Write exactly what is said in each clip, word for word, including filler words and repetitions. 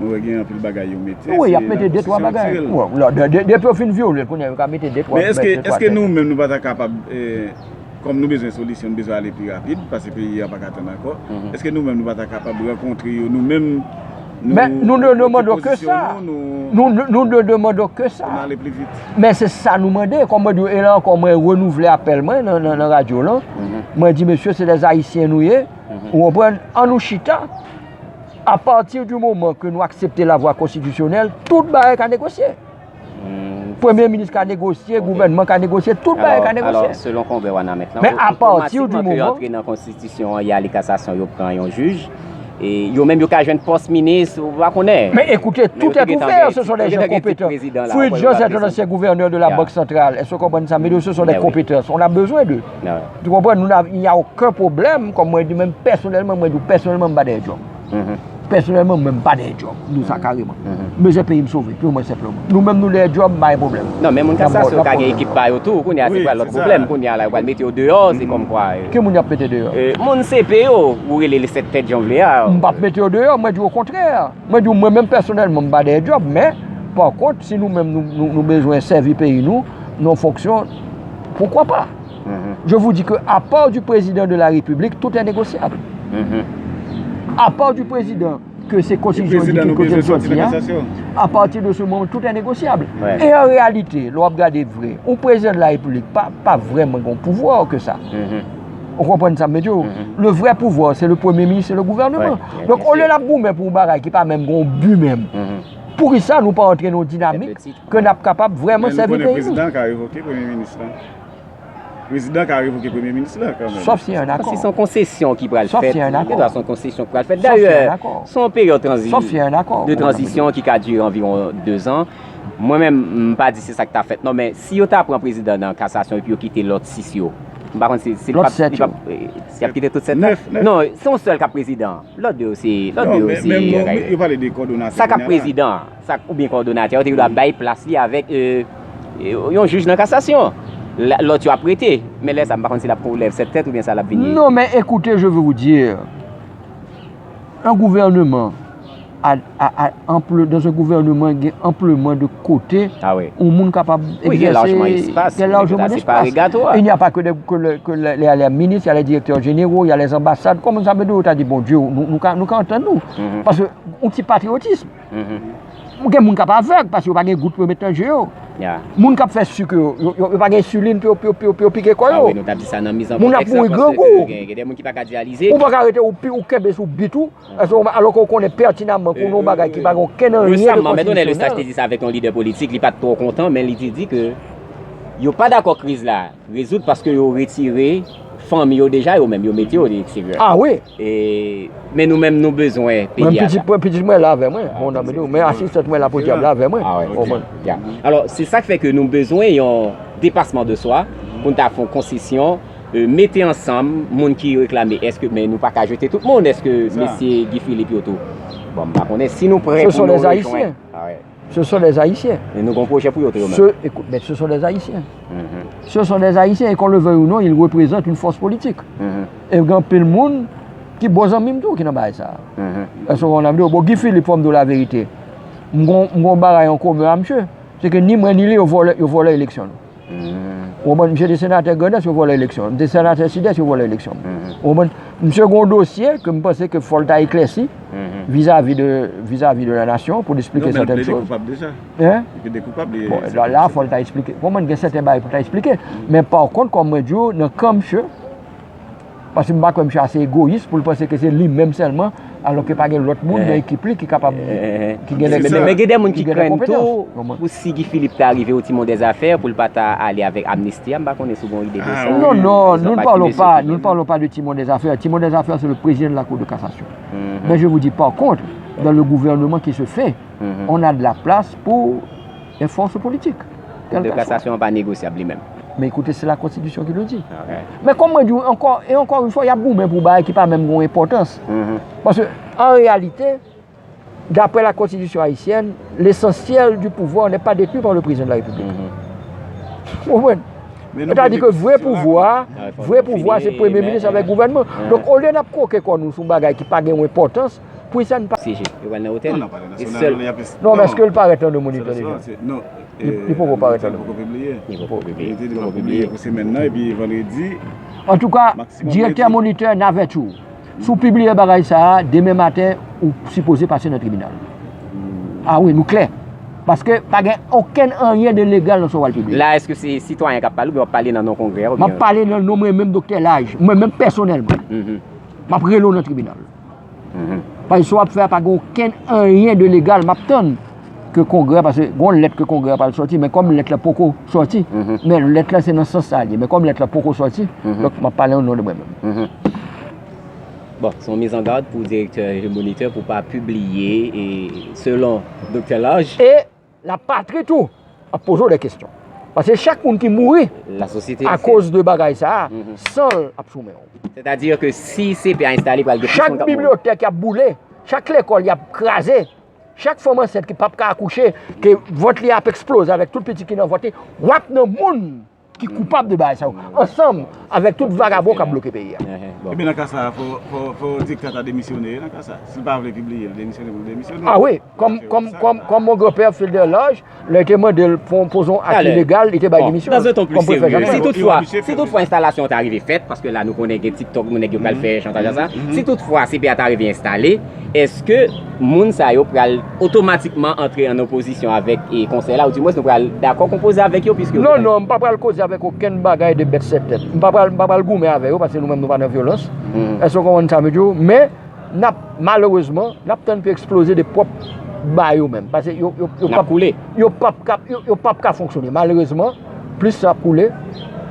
Nou wè gen anpil bagay yo mete. Wi, y ap mete de twa bagay. Depi yo fin vyole l, kounye a yo ka mete de twa. Men èske nou menm nou pa ta kapab, kòm nou bezwen solisyon, nou bezwen ale pli rapid, paske peyi a pa ka tann ankò, èske nou menm nou pa ta kapab rankontre yo, nou menm, Men nous ne demandons que ça. Nous ne demandons que ça. Pou n ale pli vit. Men se sa nou mande. Kòm mwen di w, e la ankò, mwen renouvle apèl mwen nan radyo lan. Mwen di, mesye, se dè Ayisyen nou ye. Ou konprann? Ann nou chita. A partir du moment que nou aksepte la voie constitutionnelle, tout bagay ka negosye. Premye minis ka negosye, gouvènman ka negosye, tout bagay ka negosye. Selon konbè w a nan mèt lan, otomatikman ke yo antre nan konstitisyon an, y ale kasasyon, yo pran yon jij. E yo menm yo ka jwenn pòs minis, ou pa konnen. Men écoutez, tout est ouvert, ce sont des gens compétents. Fritz Jean, c'est un ancien gouverneur de la Banque Centrale. Est-ce que vous comprenez ça? Mais ce sont des compétences. On a besoin d'eux. Tu comprends? Nous, il n'y a aucun problème. Comme moi, je dis, même personnellement, moi, je dis, personnellement, je ne pas des gens. Pèsonèlman, mwen menm, m pa dèyè djòb. M di w sa kareman. M bezwen peyi m sove, purman e senpleman. Nou menm, nou dèyè djòb, m pa gen pwoblèm. Non, men moun kasasyon ka gen ekip pa yo tou. Kounye a, se pral lòt pwoblèm. Kounye a la, yo pral mete yo deyò, se kòmkwa. Ki moun y ap mete deyò? Moun C P yo, ou rele li sèt tèt jan w vle a. M p ap mete yo deyò, mwen di w okontrè. Mwen di w, mwen menm pèsonèlman, m pa dèyè djòb, men, pa kont, si nou menm, nou bezwen sèvi peyi nou, nan yon fonksyon, poukwa pa? Je vous dis que à part du président de la République, tout est négociable. À part du président, ke se konstitisyon di ki kote l sòti a, a pati de se moman, tout est négociable. E an reyalite, lè w ap gade vre, yon prezidan de la repiblik pa, pa vrèman gen yon pouvwa ke sa. Ou konprann sa m vle di w? Le vrai pouvoir, c'est le premier ministre, c'est le gouvernement. Donk, olye n ap goumen pou yon bagay ki pa menm gen yon bi menm, poukisa nou pa antre nan yon dinamik ke n ap kapab vrèman sèvi peyi nou? Prezidan ka revoke premye minis la kanmenm. Sòf si y a yon akò. Si se yon konsesyon ki pral fèt, gen dwa se yon konsesyon ki pral fèt. Dayè, se yon peryòd de tranzisyon ki ka dire anviwon dezan. Mwen menm, m pa di se sa k ta fèt non, men si yo ta pran prezidan nan kasasyon epi yo kite lòt sis yo, m pa konn si, si l p ap, y ap kite tout sèt la. Non, se yon sèl k ap prezidan. Lòt de yo se, lòt de yo se. Yo pale de kòdonatè. Sa k ap prezidan an, sa k, oubyen kòdonatè an, te dwa bay plas li avèk yon jij nan kasasyon. Lòt yo ap rete. Men lè sa, m pa konn si l ap koulèv sèt tèt oubyen sa l ap vini. Non, men écoutez, je veux vous dire, un gouvernement a, a, a, ample, dans un gouvernement, gen amplement de kote yon moun kapab egzèse, gen lajman espas. Il n'y a pas que des, que le, que le, les, les ministres, il y a les directeurs généraux, il y a les ambassades. Kòman sa vle di, yo ta di, Bondye, nou, nou ka, nou ka antann nou. Paske yon ti patriyotism. Gen moun k ap avèg paske yo pa gen gout pou yo met nan je yo. Moun k ap fè sik yo, yo, yo pa gen ensilin pou yo, pou yo, pou yo pike kò yo. Moun ap mouri grangou. Ou pa ka rete ou kenbe sou bit ou, alòske ou konnen pètinaman ke w nan yon bagay ki pa gen okenn anyen de konstitisyonèl. Resaman, mèt onè Lesage te di sa avèk yon lidè politik, li pa t twò kontan, men li te di ke yo pa dakò kriz la rezoud paske yo retire fanmi yo deja, yo menm, yo mete yo de eksteryè. Ah wi. Men nou menm, nou bezwen peyi a. Pitit mwen la avè mwen, men asistant mwen la podyab la avè mwen. Alò, se sa k fè ke nou bezwen yon depasman de swa pou n ta fè yon konsesyon, mete ansanm moun ki reklame, èske, men nou pa ka jete tout moun, èske mesye Guy Philippe yo tou? Bon, m pa konnen si nou prè pou nou rejwenn. Ce sont des Haïtiens. Ce sont des Haïtiens. E nou gen pwojè pou yo tou yo menm. Ce sont des Haïtiens. Ce sont des Haïtiens et qu'on le veuille ou non, ils représentent une force politique. E gen anpil moun ki bon zanmi m tou ki nan bagay sa. Èske w konprann? Bon, Guy Philippe, fò m di w laverite. M gen yon bagay an komen a misye. Se ke ni mwen ni li, yo vòlè, yo vòlè eleksyon nou. Ou konprann? Misye te senatè Grandans, yo vòlè eleksyon. Misye te senatè Sidès, yo vòlè eleksyon. Ou konprann? Misye gen yon dosye ke m panse ke fò l ta eklèsi vizavi de, vizavi de la nasyon pou l eksplike sètèn choz. Hein? Bon, la, la fò l ta eksplike. Ou konprann, gen sèten bagay pou l ta eksplike. Men pa kont, kòm mwen di w, nan kan misye, paske m pa kwè misye ase egoyis pou l panse ke se li menm sèlman, alòske pa gen lòt moun nan ekip li ki kapab, ki gen lèksperyans, ki gen lèkonpetans. Pou si Guy Philippe ta rive yon timoun dèzafè, pou l pa ta ale avèk amnisti a, m pa konnen si w gen yon ide de sa. Non, non, nous ne parlons pas, nous ne parlons pas de timoun dèzafè. Timoun dèzafè, c'est le président de la Cour de cassation. Mais je vous dis, par contre, dans le gouvernement qui se fait, on a de la place pour les forces politiques. Kou de kasasyon an pa negosyab li menm. Mais écoutez, c'est la constitution qui le dit. Men kòm mwen di w ankò, e ankò yon fwa, y ap goumen pou bagay ki pa menm gen yon enpòtans. Paske, an reyalite, d'après la constitution haïtienne, l'essentiel du pouvoir n'est pas détenu par le président de la République. Ou konprann? Sètadi ke vrè pouvwa, vrè pouvwa se premye minis avèk gouvènman. Donk, olye n ap kwoke kò nou sou bagay ki pa gen yon enpòtans, Pou sa n pa. Sije, yo pral nan otèl. Non, nan palè E nasyonal, sèl. non, y ap es- Non, men èske l parèt nan Le Moniteur Sèl deja? Swa, se- Non. Li- li poko parèt, non. Poko pibliye. Li poko pibliye. Li te di l ap pibliye pou semèn nan, epi vandredi. Antouka, Maksimòm direktè ledi. Moniteur n avèti w. Si w pibliye bagay sa a, demen maten, ou sipoze pase nan tribinal. Ah wi, nou klè. Paske pa gen okenn anyen de legal nan sa w al pibliye. La, èske se sitwayen k ap pale oubyen w ap pale nan non Kongrè a? M ap pale nan non mwen menm, Doktè Laj, mwen menm pèsonèlman. Mhm. M ap rele w nan tribinal. Mhm. Paske sa w ap fè a pa gen okenn anyen de legal. M ap tann ke Kongrè a, paske gen yon lèt ke Kongrè a pral sòti, men kòm lèt la poko sòti, Mhm. men lèt la se nan sans sa li ye, men kòm lèt la poko sòti, Mhm. donk m ap pale o non de mwen menm. Mhm. Bon, se yon mizangad pou direktè Moniteur pou pa pibliye, e selon Doktè Laj. E lapatri tou ap poze w de kesyon. Paske chak moun ki mouri Lasosyete. akoz de bagay sa a, Mhm. san l ap sou men w. Sètadi ke si C P A enstale, pral gen plis Chak moun k ap mouri. Bibliyotèk y ap boule, chak lekòl y ap kraze, chak fanm ansent ki p ap ka akouche, ke vant li ap eksploze avèk tout pitit ki nan vant li, w ap nan moun ki koupab de bagay sa yo, ansanm avèk tout vagabon k ap bloke peyi a. Ehe, bon. Ebyen, nan ka sa a, fò, fò, fò direktè a ta demisyone, nan ka sa a. Si l pa vle pibliye, l demisyone pou l demisyone. Ah wi, kòm, kòm, kòm, kòm mon granpè Filbè Laj, lè yo te mande l pou yon, pou yon ak Talè. legal, li te bay demisyon. Dans un ton plus Kòm pou l fè sérieux, jan si l toutfwa, Yo oblije si toutfwa enstalasyon ta rive fèt, paske la nou konnen gen TikTok, nou nèg yo pral fè chantaj a sa, si toutfwa C P A ta rive enstale, èske moun sa yo pral otomatikman antre an opozisyon avèk e konsèy la, ou dimwens nou pral dakò konpoze avèk yo, piske yo Non, non, m pa pral koze avèk okenn bagay de bèt sèt tèt. M pa pral, m pa pral goumen avè yo, paske nou menm nou pa nan vyolans. Mhm. Èske w konprann sa m di w? Men, n ap, malerezman, n ap tann pou eksploze de pwòp ba yo menm. Paske yo, yo, yo N ap koule. Yo p ap ka, yo, yo p ap ka fonksyone. Malerezman, plis san ap koule,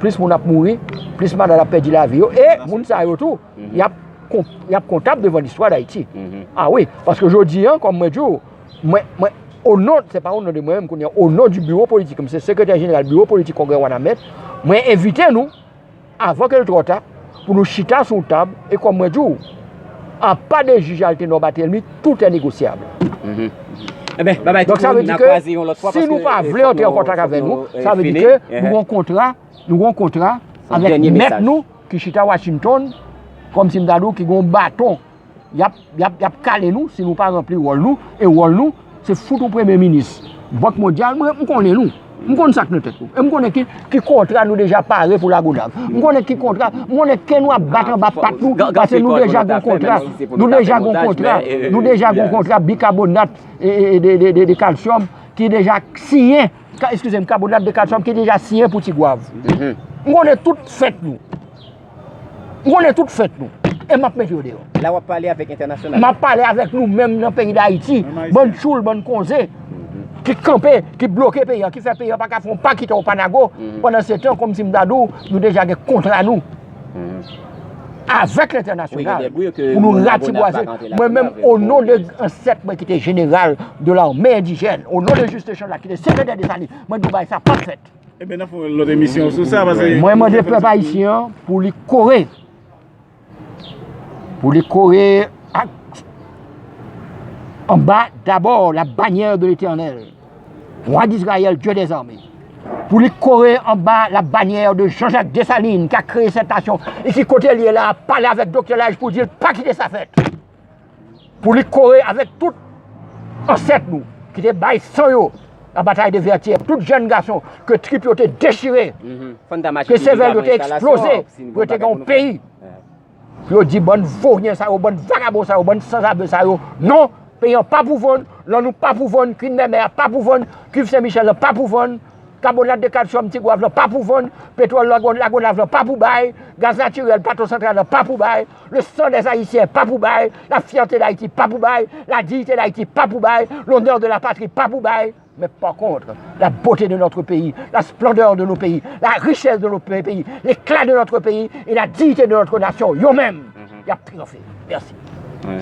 plis moun ap mouri, plis madanm ap pèdi lavi yo. E moun sa yo tou, y ap, kon- y ap kontab devan listwa Dayiti. Mhm. Ah wi, paske jodi a, kòm mwen di w, mwen, mwen, o non, se pa o non de mwen menm, kounye a, o non di biwo politik, m se sekretè jeneral biwo politik Kongrè Wanament, mwen envite nou, avan ke l twò ta, pou nou chita sou yon tab, e kòm mwen di w, apa de jij Altenor Barthélemy, tout est négociable. Mhm. Eben, babay tout Donk sa moun, vle di n a ke kwaze yon lòt fwa, si nou paske, pa eh, vle fòk antre an nou- kontak fòk avè nou, nou, eh, sa vle di fini. ke Eh, nou gen yon kontra, nou gen yon kontra Yon avèk dènye mèt mesaj. Nou ki chita Washington, kòmsi m ta di w, ki gen yon baton, y ap, y ap, y ap kale nou si nou pa ranpli wòl nou, e wòl nou, se fout yon premye minis. Bank Mondyal, mwen, m konnen nou. M konn sa k nan tèt nou. E m konnen ki, ki kontra nou deja pare pou Lagonav. M konnen ki kontra, m konnen ke nou ap bat anba pat nou, paske nou deja gen yon kontra. Nou deja gen yon kontra. Nou deja gen yon kontra bikabonat e, e, e, de, de, de, de kalsyòm ki deja siyen, ka- eskize m, kabonat de kalsyòm ki deja siyen pou Tigwav. M konnen tout fent nou. M konnen tout fent nou. E m ap mete yo deyò. La w ap pale avèk entènasyonal. M ap pale avèk nou menm nan peyi Dayiti. Bann tchoul, bann konze ki kanpe, ki bloke peyi an, ki fè peyi an pa ka fè yon pa kite yon pa nago. Pandan se tan, kòmsi m ta di w, nou deja gen kontra nou avèk lentènasyonal pou nou ratibwaze. Mwen menm, o non de ansèt mwen ki te jeneral de lame endijèn, o non de Juste Chanlac ki te sekretè Desalin, mwen di w bagay sa p ap fèt. Ebyen, n ap fè yon lòt emisyon sou sa, paske Mwen mande pèp ayisyen an pou li kore. Pou li kore ak anba dabò la bannière de l'Éternel, roi d'Israël, Dieu des armées. Pou li kore anba la bannière de Jean-Jacques Dessalines, ki a kreye sèt nasyon e ki kote l ye la, ap pale avèk Doktè Laj pou di l pa kite sa fèt. Pou li kore avèk tout ansèt nou ki te bay san yo la batay de Vètyè, tout jèn gason ke trip yo te dechire, ke sèvèl yo te eksploze pou yo te gen yon peyi. Pou yo di bann voryen sa yo, bann vagabon sa yo, bann sanzave sa yo, non, peyi an pa pou vann, lann nou pa pou vann, kwit mèmè a pa pou vann, kwif Sen Michèl lan pa pou vann, kabonat de kalsyòm Tigwav lan pa pou vann, petwòl Lagonav lan pa pou bay, gaz natirèl Plato Santral lan pa pou bay, le sang des Haïtiens pa pou bay, la fierté d'Haïti pa pou bay, la dignité d'Haïti pa pou bay, l'honneur de la patrie pa pou bay. Mais par contre, la beauté de notre pays, la splendeur de nos pays, la richesse de nos pays, l'éclat de notre pays et la dignité de notre nation, yo menm, y ap triyonfe. Mèsi.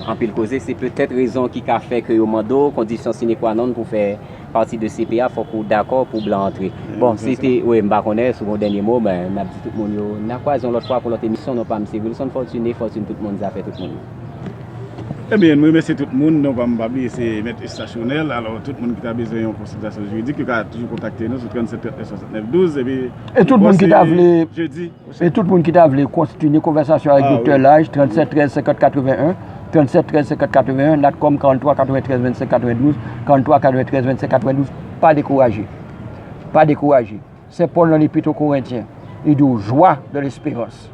Anpil koze, se petèt rezon ki ka fè ke yo mande w kondisyon sine qua non pou fè pati de C P A, fòk ou dakò pou blan antre. Bon, se te, wi, m pa konnen si w gen yon dènye mo, men n ap di tout moun yo, n a kwaze yon lòt fwa pou lòt emisyon. Non pa m se Wilson Fortuné, Fortune tout moun, zafè tout moun. Ebyen, m remèsye tout moun. Non pa m, pa bliye, se Mèt Eustache Ronel. Alò, tout moun ki ta bezwen yon konsiltasyon jiridik, yo ka toujou kontakte nou sou trannsenk trannèf swasantnèf douz. Epi, E tout moun ki ta vle, jedi e tout moun ki ta vle kontinye konvèsasyon avèk Doktè Laj, trannsenk trèz senkant katreven en, tranntsèt trèz senkant katreven, Natcom, karanntrwa katreventrèz vennsenk katrevendouz, karanntrwa katreventrèz vennsenk katrevendouz. Pa dekouraje. Pa dekouraje. Sen Pòl nan Lepit o Korentyen, li di w, joie dans l'espérance,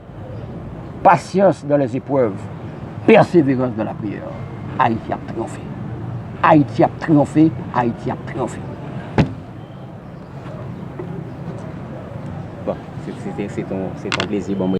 patience dans les épreuves, persévérance dans la prière. Ayiti ap triyonfe. Ayiti ap triyonfe. Ayiti ap triyonfe. Bon, se te yon plezi ban mwen.